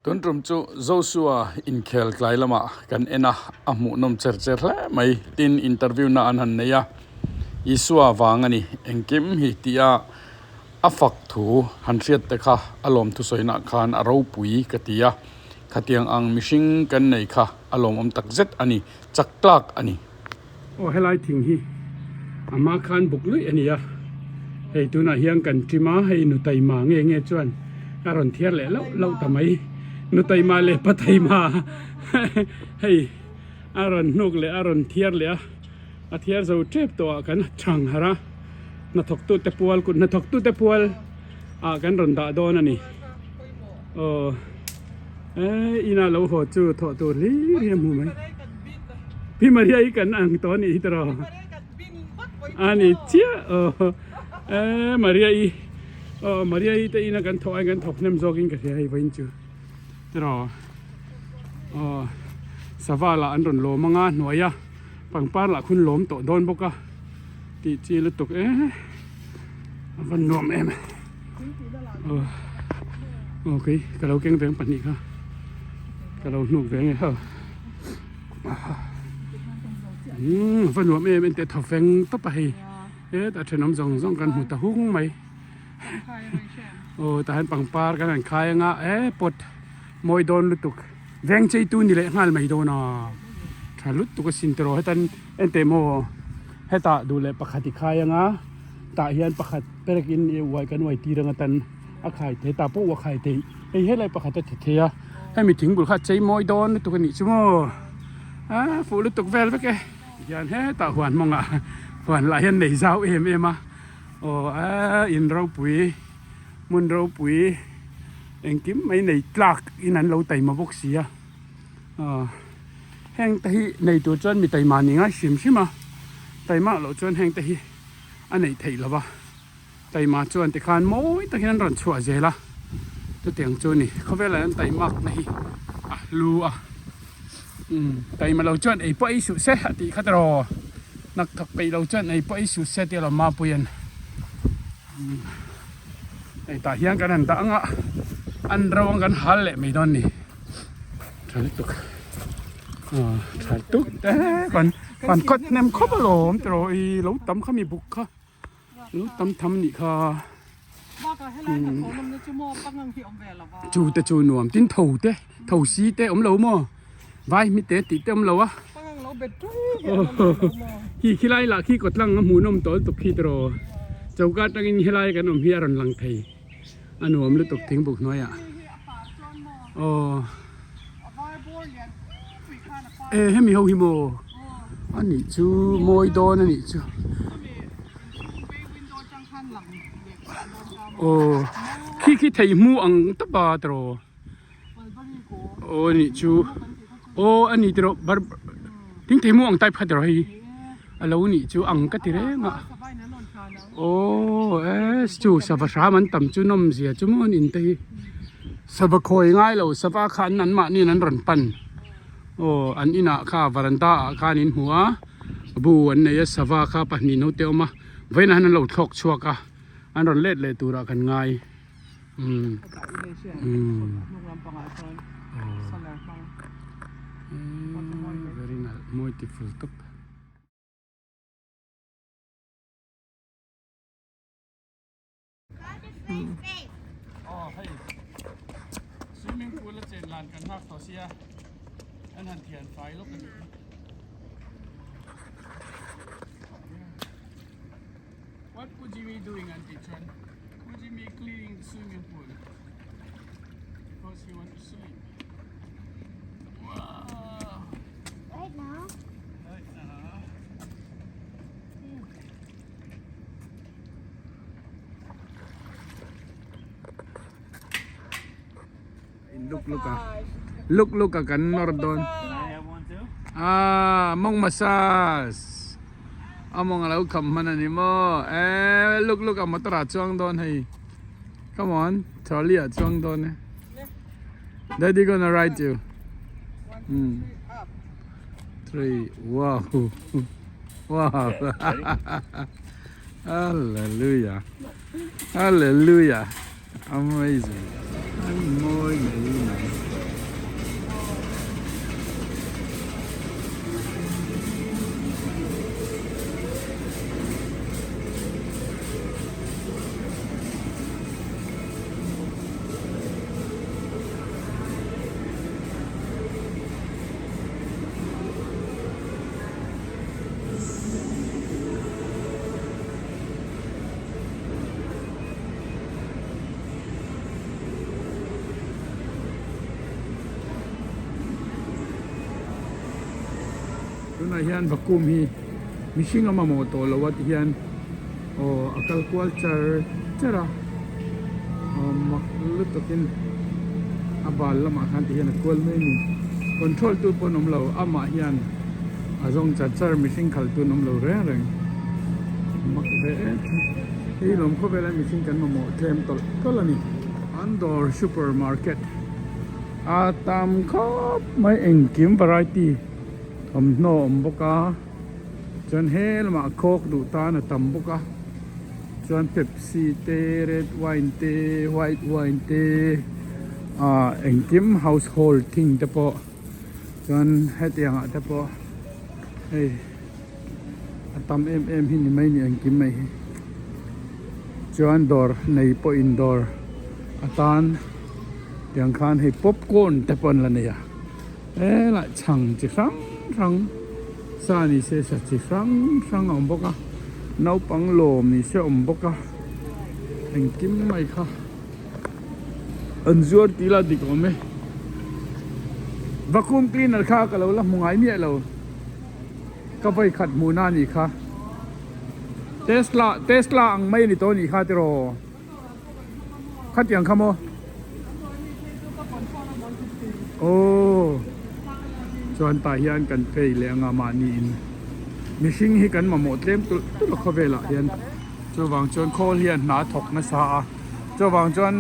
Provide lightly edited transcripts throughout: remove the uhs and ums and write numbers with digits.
Tun tum chu Joshua inkhel tlai lamah kan en a, a hmuhnawm cher cher hle mai. Tin, interview na an han nei a, Isua vang a ni, engkim hi tia a fak thu han hriat te kha a lawm thusawiinaah khan a ropui ka ti a, khatiang ang mihring kan nei kha a lawmawm takzet a ni, chak tlak a ni. Aw helai thing hi a hma khan buk luih a ni a, hei tunah hian kan ṭim a, hei nu taima nge nge chuan a rawn thiar leh lauh lauh ta mai, nu taima leh pa taima hei a rawn hnuk leh a rawn thiar leh a, a thiar zo tep tawh ah kan chhang harh a, hnathawk tute pual kut hnathawk tute pual ah kan rawn dah dawn a ni, aw. Eh ina lo haw chu thawh tur hlir hi a hmu mai. Pi Maria hi kan ang tawh anih hi tiraw. Ani chiah aw. Eh Maria i aw Maria i te ina kan thawh aiin kan thawk hnem zawkin ka hria hei vawiin chu tiraw. Aw sava lah an rawn lawm anga hnuai a pangpar lah khun lawm tawh dawn bawk a tih chi lutuk e a van nuam em. Aw aw kei ka lo keng veng pahnih kha ka lo hnuk ve nge ho umm va nuam em en teh thaw feng tawp a hei hetah thenawm zawng zawng kan hmu ta hung mai aw tah hian pangpar kan han khai anga e pot mawi dawn lutuk veng chei tu ni leh nghal mai dawn a tha lutuk asin tiraw hetan enteh maw hetah duh leh pakhat i khai anga. Tah hian pakhat perek in i uai kan uai tir anga tan a khai thei tah pawh ua khai thei hei helai pakhat a ti thei a hemi thing bul kha a chei mawi dawn lutuk a nih chu maw a fuh lutuk vel vek e tihian hetah huan hmawngah huan lah hian nei zau em em a aw a in ropui hmun ropui engkim mai nei tlak in an lo taima bawk si a aw. Heng te hi nei tur chuan mi taima ni ngai hrim hrim a, taima loh chuan heng te hi a neih theih lo va, taima chuan tikhan mawi takin an rawn chhuah zel a, chutiang chu a ni. Khawvelah hian taimak na hi a hlu a, umm taima lo chuan ei pawh ei suh se a tih kha tiraw, nak thawk peih lo chuan ei pawh ei suh se tih a lo mapuiin umm hei tah hian kan han dah ang a, an ro ang kan hal leh mai dawn a ni. Tha lutuk aw tha lutuk te kan kan kawt hnem khawp alawm tiraw i lo tam kha mi buk kha lo tam tham anih kha chu te chu nuam tin tho te tho si te awm lo maw vai mi te tih te awm lo a khi khilai lah khi kawt lang a hmuhnawm tawh lutuk khi tiraw choka atangin helai kan awm hi a rawn lang thei. A nuam lutuk thingbuk hnuaiah aw e hemi ho hi maw a nih chu mawi dawn a nih chu aw khi khi thei hmu ang tawp a tiraw aw a nih chu aw a ni tiraw bar thing thei hmu ang type kha tiraw hei a lo nih chu ang ka ti reng a. Aww e chu sava hram an tam chu nawm zia chu maw an in te hi sava khawi ngai lo sava kha an an mahni in an rawn pan aw an inah kha varanda ah khan in hmu a bu an nei a sava kha pahnih naute a awm a vawiinah hian an lo thlawk chhuak a an rawn let leh turah kan ngai umm umm very nice mawi ti ful tawp. Swimming pool a chen lan kan nghak tawh sia an han thian fai lawk a nih hi. What Pu Jimmy doing an tih chuan Pu Jimmy cleaning the swimming pool because he want to swim. Wow. Right now. Right now. Look look a look look a kan nawr dawn ah mawng massage a mawng a lo kham hman a ni maw eh look look a motor ah chuang dawn hei come on trolley ah chuang dawn e daddy gonna ride you hmm 3 wow wow hallelujah hallelujah amazing an mawi mai mai. Tunah hian vacuum hi mihring a mamawh tawh lo a ti hian aw a kal kual char char a aw mak lutukin a bal lamah khan ti hian a kual mai a ni control tu pawh an awm lo amah hian a zawng char char mihring khalh tu an awm lo reng reng mak ve em hei lawm khawvela mihring kan mamawh tlem tawlh tawlh a ni. An dawr super market a tam khawp mai engkim variety thawmhnaw a awm bawk a chuan he lamah coke duh tan a tam bawk a chuan pepsi te red wine te white wine te ah engkim household thing te pawh chuan hetiang ah te pawh hei a tam em em hi ni mai ni engkim mai hi chuan dawr nei pawh in dawr atan tiang khan hei popcorn te pawh an la nei a helai chhang chi hrang hrang sa ni se sa chi hrang hrang a awm bawk a naupang lawm ni se a awm bawk a engkim mai kha an zuar tih lah dik awm e vacuum cleaner kha ka lo la hmu ngai miah lo. Ka vawi khat hmuhna a nih kha. Tesla Tesla ang mai a ni tawh a nih kha tiraw? Khatiang kha maw? Aw chuan tah hian kan phei leh anga mahniin mihring hi kan mamawh tlem tulh tulh a khawvelah hian chuvang chuan khawl hian hna a thawk nasa a chuvang chuan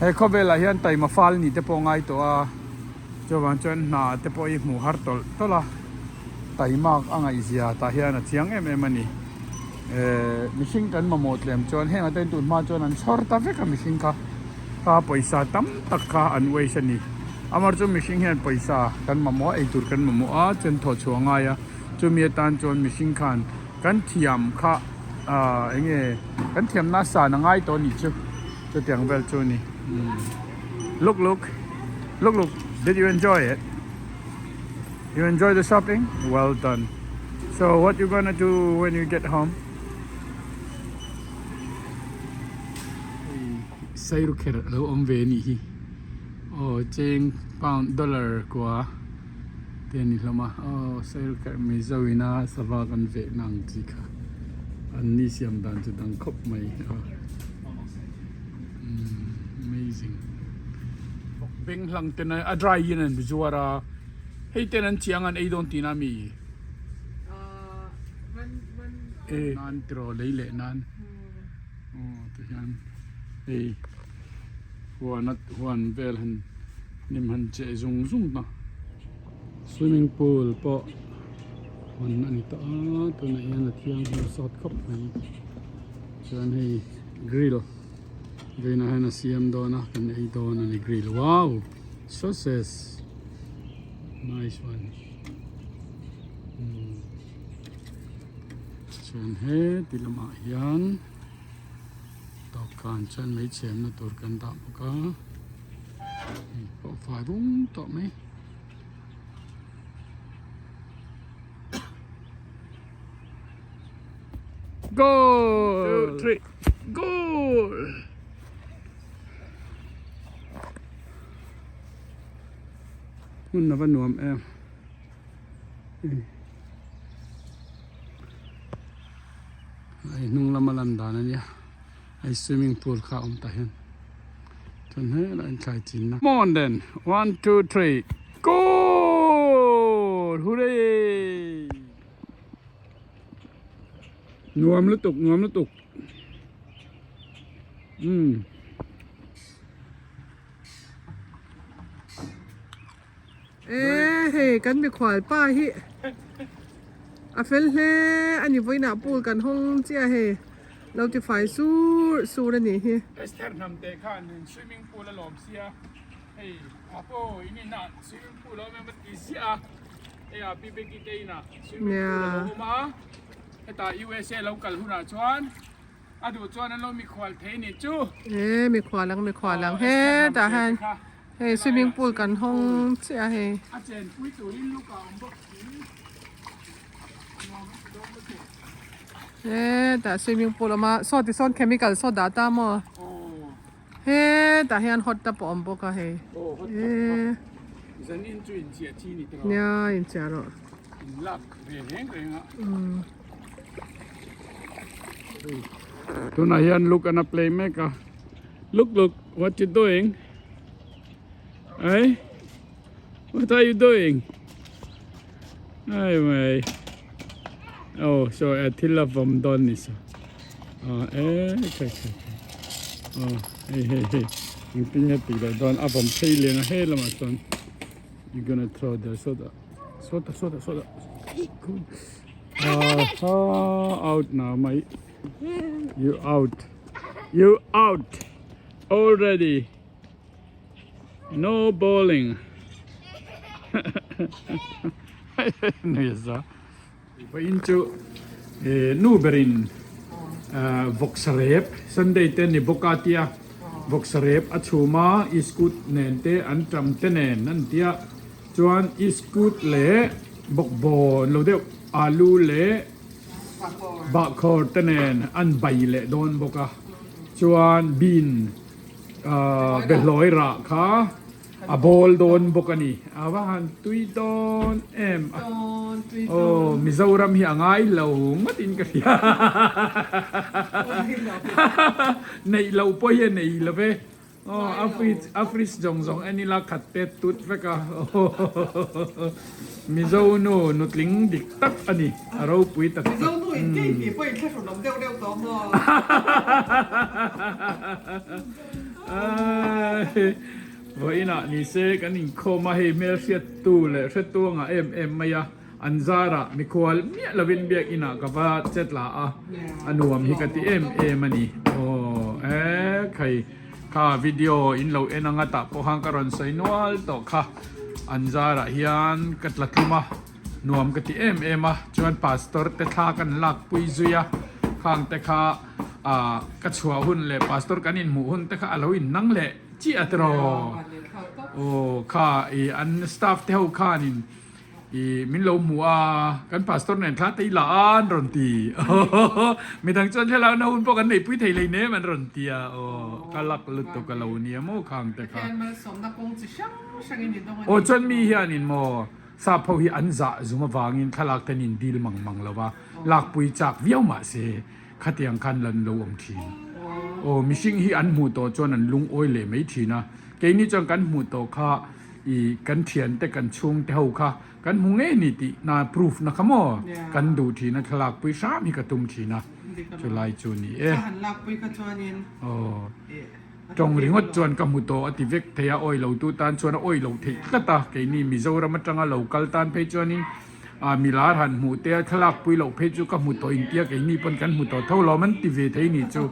he khawvelah hian taima fal nih te pawh a ngai tawh a. Chuvang chuan hna te pawh hi hmuh har tawlh tawlh a, taimak a ngaihzia tah hian a chiang em em a ni. Ehh mihring kan mamawh tlem chuan heng ate tun hma chuan an chhawr ta vek a mihring kha kha pawisa tam tak kha an waste a ni. Amaherawhchu chu mihring hian pawisa kan mamawh a, eitur kan mamawh a, chuan thawhchhuah a ngai a, chumi atan chuan mihring khan kan thiam kha ahh eng nge kan thiamna san a ngai tawh a nih chu chutiang vel chu a ni. Look look look look did you enjoy it you enjoy the shopping well done so what you gonna do when you get home sairu kher lo awm ve anih hi aw cheng pound dollar kua te ani hlawm a aw sairu kher mizo ina sava kan veh na ang chi kha an ni siam dan chu dang khawp mai a. Amazing beng hlang ten a dry in an zuar a hei ten an chiang an ei dawn tihna ami nan tiraw lei leh nan aw ti hian hei huan a huan vel han hnim han cheh zung zung a swimming pool pawh hawn a ni tawh a tunah hian a thianghlim sawt khawp mai chuan hei. Grill veina hian a siam dawn a kan ei dawn a ni grill wow sauces nice one umm chuan heti lamah hian dawhkan chuan mei chhemna tur kan dah bawk a hei pawh fai vung tawh mai. Goal! 2, 3, goal! Hmun ava nuam em. Hei hnung lama lan dan ania. Hei swimming pool kha a awm tah hian. Chuan helai in thlai chin na. Come on then. 1, 2, 3, goal! Hooray! Nuam lutuk nuam lutuk umm. E hei kan mikhual pa hi a fel hle a ni vawiinah pool kan hawng chiah hei lo ti fai sur sur a nih hi. Esther hnam te khan swimming pool a lawm sia hei a pawh in inah swimming pool a awm em a ti ziah a. Hei a pi Becky te inah swimming pool a lo awm a, hetah USA lo kal hunah chuan a duh chuan an lo mikhual thei nih chu. E mikhual ang mikhual ang hetah hian hei swimming pool kan hawng chiah a hei. A chenpui turin luk a awm bawk si. Nuam a ti dawn lutuk. Hetah swimming pool a awm a, saw ti sawn chemical saw dah ta maw? Hetah hian hot tub a awm bawk a hei. Aw hot tub kha. Zan in chu inchiah chi ni tawh. Nia inchiah rawh. In lak ve reng reng a. Tunah hian Luke an a play mek a. Luke Luke what you doing? Hey? What are you doing? Ai mai. Oh, so a thil a vawm dawn ni so. Oh, eh, khai khai khai. Oh, hei hei hei. Engtin nge tih leh dawn a vawm phei lian a he lamah chuan. You gonna throw the soda. Soda soda soda. Ah, out now mate. You out. You out already. No bowling. Nui za. Vawiin chu nu berin vawksa rep Sunday te ni bawk a tia vawksa rep a chhum a iskut nen te an tam te nen an tia chuan iskut leh bawkbawn lo deuh alu leh bahkhawr te nen an bai leh dawn bawk a chuan bean Behlawi rah kha a bawl dawn bawk a ni. A va han tui dawn em a. Aw Mizoram hi a ngai lo ngawt in ka hria. Neih loh pawh hi a nei lo ve. Aw a fridge a fridge zawng zawng en ila khat pet tut vek a. Mizo nu nutling dik tak a ni. A ropui tak tak. Mizo nu in kei tih pawh in thlahrun awm deuh deuh tawh maw? Vawiinah ni se kan inkhawm a, hei hmel hriattu leh hretu a ngah em em mai a, an zarah mikhual miah lovin biakinah ka va che tla a, a nuam hi ka ti em em a ni. Aw e khai kha video in lo en anga tah pawh khan ka rawn sawi nual tawh kha, an zarah hian ka tla tlum a. Nuam ka ti em em a, chuan pastor te thla kan lak pui zui a, khang te kha ah ka chhuah hun leh pastor kan inhmuh hun te kha a lo innang leh chiah tiraw? Aw kha i an staff te ho khanin i min lo hmu a, kan pastor nen thla te i la a an rawn ti midang chuan thlalak na hun pawh kan neihpui thei lei nem an rawn ti a, aw ka lak lutuk a lo nia maw khang te kha. Aw chuan mi hianin maw. Sap ho hi an zah zum avangin thlalak ten in dil mang mang lo a, lakpui chak viau mah se khatiang khan lan lo awm thin. Aw mihring hi an hmuh tawh chuan an lungawi leh mai thin a, keini chuan kan hmuh tawh kha i kan thiante kan chhungte ho kha kan hmu ngei ni tih na proof na kha maw kan duh thin a thlalakpui hram hi ka tum thin a, chulai chu ni e. Aw. Tawng ringawt chuan ka hmu tawh a ti vek thei a, awi lo tu tan chuan a awi loh theih tlat a, keini Mizoram atanga lo kal tan phei chuanin ah milar han hmuh te a thlalak pui loh phei chu ka hmu tawh intia keini pawn kan hmu tawh tho lawm an ti ve thei ni chu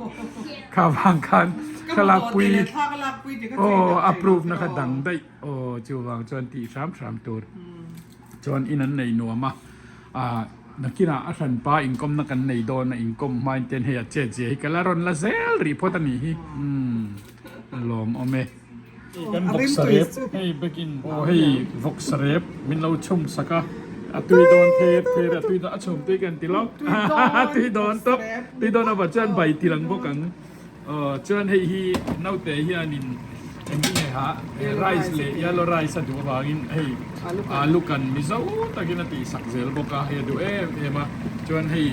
kha vang khan thlalak pui aw a proof na kha dang daih aw chuvang chuan tih hram hram tur. Chuan in an nei nuam a, ah nakinah a hranpa inkawmna kan nei dawn a, inkawm hmain ten hei a chet zia hi ka la rawn la zel rih phawt a nih hi, umm a lawmawm e. Kan vawksa rep hei bekin aw hei vawksa rep min lo chhum sak a, a tui dawn ther ther a tui dawn a chhum tui kan ti lo tui dawn tawp tui dawn avah chuan bai ti lang bawk ang. Aw chuan hei hi naute hianin engtin nge ha rice leh yellow rice a duh avangin hei alu kan mizo takin a tihsak zel bawk a hei a duh em em a chuan hei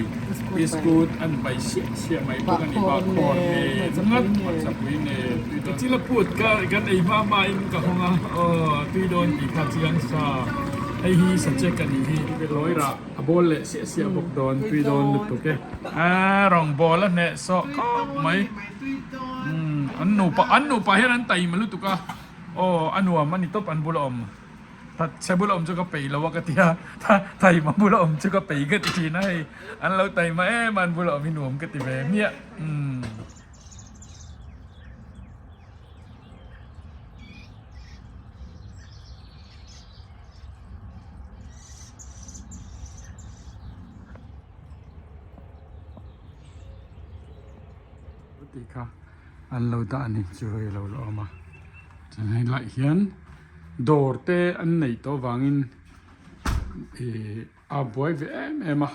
biscuit an pai siah siah mai bawk a ni bahkhawr nen ngat hmarchapui nen tui dawn chila put ka kan ei hma hma in ka hawng a aw tui dawn tih kha chiang sa hei hi sachek a nih hi lawi rah. A bawl leh siah siah bawk dawn, tui dawn lutuk e. Aa rawng bawl a hneh sawh khawp mai. Umm an nupa an nupa hian an taima lutuk a, aw a nuam a ni tawp an bula awm. Thatchhe bula awm chu ka peih lo a ka ti a, taima bula awm chu ka peih ka ti thin a hei. An lo taima em a an bula awm hi nuam ka ti ve hmiah. Umm. Tih kha an lo dah a ni chu hei a lo la awm a chuan hei laiah hian dawr te an neih tawh avangin ihh a buai ve em em a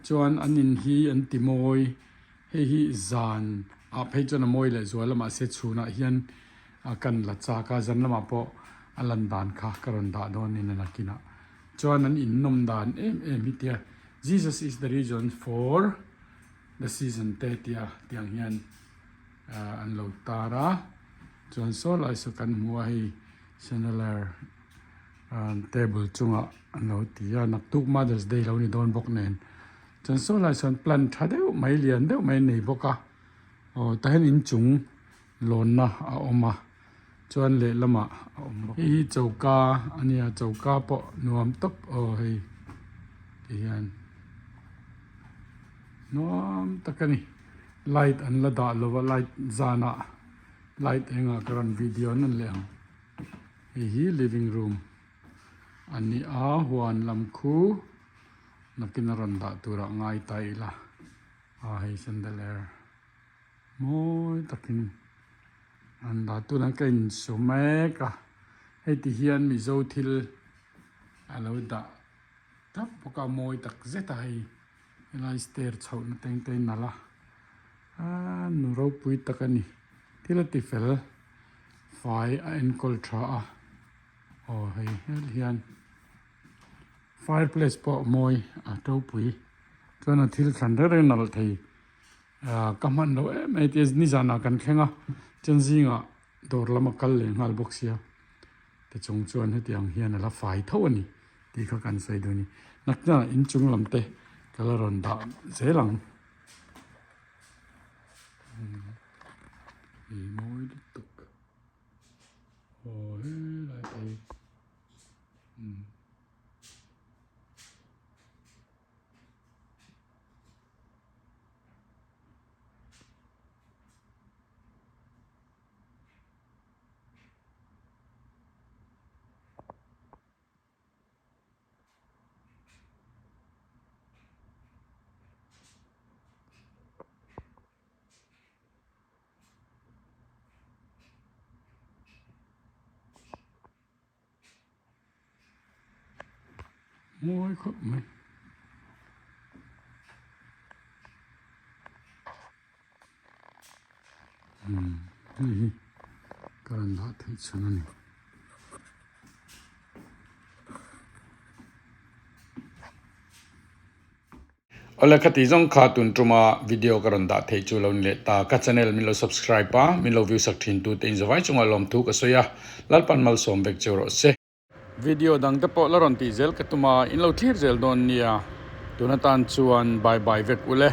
chuan an in hi an ti mawi hei hi zan ah phei chuan a mawi leh zual a mahse chhunah hian a kan la chak a zan lamah pawh a lan dan kha ka rawn dah dawn in a nakinah. Chuan an innawm dan em em hi tia Jesus is the reason for the season te tia tiang hian an lo tar a. Chuan saw lai saw kan hmu a hei chandelier table chungah an lo ti a naktuk Mother's Day lo ni dawn bawk nen. Chuan saw lai sawn plant tha deuh mai lian deuh mai a nei bawk a aw tah hian inchung lawnna a awm a. Chuan lehlamah a awm bawk. Hei hi choka a nia choka pawh nuam tawp aw hei ti hian nuam tak a ni light an la dah lo va light zanah light engah ka rawn video an rawn leh ang hei hi living room a ni a huan lam khu nakin a rawn dah turah ngai ta ila a hei chandelier. Mawi takin an dah tunah ka insu mek a hei ti hian mizo thil a lo dah thlap bawk a mawi tak zet a hei helai stair chhoh na teng te nalh a aaa nu ropui tak a ni thil a ti fel fai a enkawl tha a aw hei hel hian fireplace pawh mawi a ropui chuan a thil thlan reng reng nalh thei. Ahh ka hman loh em mai tia nizanah kan thleng a chuan zingah dawr lama kal leh nghal bawk sia tichung chuan hetiang hian a la fai tho a ni tih kha kan sawi duh a ni nakhnah inchung lam te ka la rawn dah zel ang ih mawi lutuk aw helai te hi umm. Mawi khawp mai. Umm hei hi ka rawn dah theih chhan a ni. Awle khati zawng kha tun tuma video ka rawn dah theih chu lo ni leh ta. Ka channel min lo subscribe a, min lo view sak thin tu te inzawai chungah lawmthu ka sawi a, Lalpan malsawm vek cheu rawh se. Video dang te pawh la rawn tih zel ka tum a, in lo thlir zel dawn nia. Tun atan chuan bye bye vek ule.